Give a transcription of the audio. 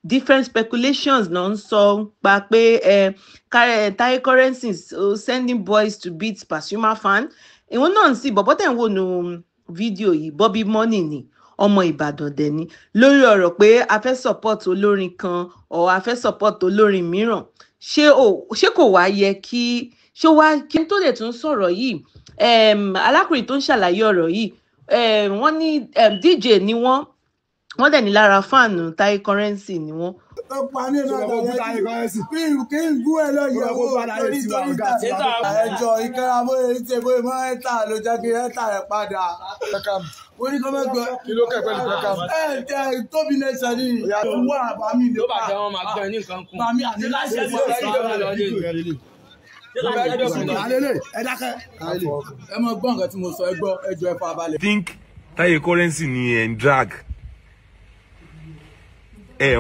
Different speculations náà ń sọ pa pé Taye Currency sending boys to beat Pasuma fan. Ìwọ náà ń sì bọ̀bọ́ tẹ̀ ń wò nù fídíò yìí, Bobby Money ni, ọmọ Ìbàdàn dẹ̀ ni. Lórí ọ̀rọ̀ pé a fẹ́ support olórin kan or a fẹ́ support olórin mìíràn, ṣé o ṣé kò wá yẹ kí ṣé wá kí n tó lè tún sọ̀rọ̀ yìí? Alákùnrin tó ń ṣàlàyé ọ̀rọ̀ yìí, wọ́n ní DJ ni wọ́n, wọ́n dẹ̀ ní lára fan Taye Currency ni wọ́n. Ó pa mí náà tẹ̀lé kí n gún ẹ lọ yẹ̀wò torí torí ẹjọ́ ìkẹ́ra bóyá ṣe bóyá mọ́ ẹ́ta ló jẹ́ kí ẹ́ta rẹ̀ padà. Ó ní kọ́ mọ́ gbọ́. Kí ló kẹ́ pẹ̀lú Beckham? Ẹ ẹ tóbi nation ni wà bàmí Tó bá jẹ́ wọn máa gbẹ ní nǹkan kún. Bàmí àti láṣẹ. Alele, ẹ dákẹ́. Ẹ mọ gbọ́ nǹkan tí mo sọ, ẹ gbọ́, ẹ jọ, ẹ fa balẹ̀. Think Taye Currency ni ẹ̀ ń drag ẹ̀.